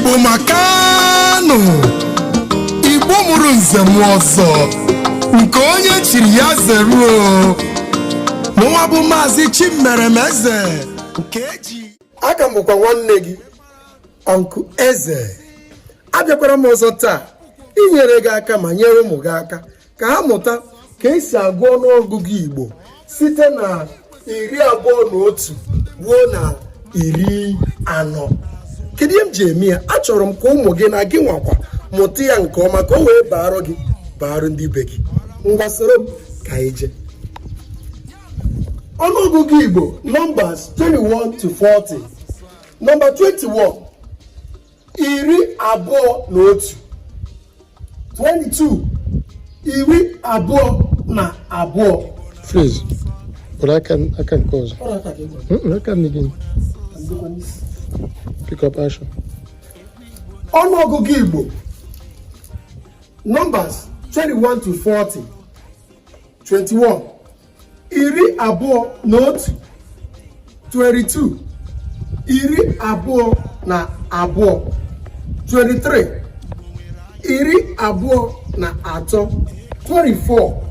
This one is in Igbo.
Igbo makanụ! Igbo mụrụ nze m ọzọ, nke onye chiri ya zeruo. Mụnwa bụ Maazị Chimeremeze nke eji aka m, bụkwa nwanne gị, Uncle Eze. Abịakwara m ọzọ taa inyere gị aka ma nyere ụmụ gị aka ka ha mụta ka esi agụ ọnụọgụgụ Igbo site na 21 ruo na 40. Kedu ihe m ji eme ya? Achọrọ m ka ụmụ gị na gị nwakwa mụta ya nke ọma, ka o wee baara gị, baara ndị be gị. Ngwa, soro m ka anyị jee. Ọnụọgụgụ Igbo, numbers 21 to 40. Number 21, 21. 22, 22. Freeze. Were aka, aka nke ọzọ. Aka nne gị. Pick up action. Ọnụọgụgụ Igbo, numbers 21 to 40. 21, 21. 22, 22. 23, 23. 24, 24.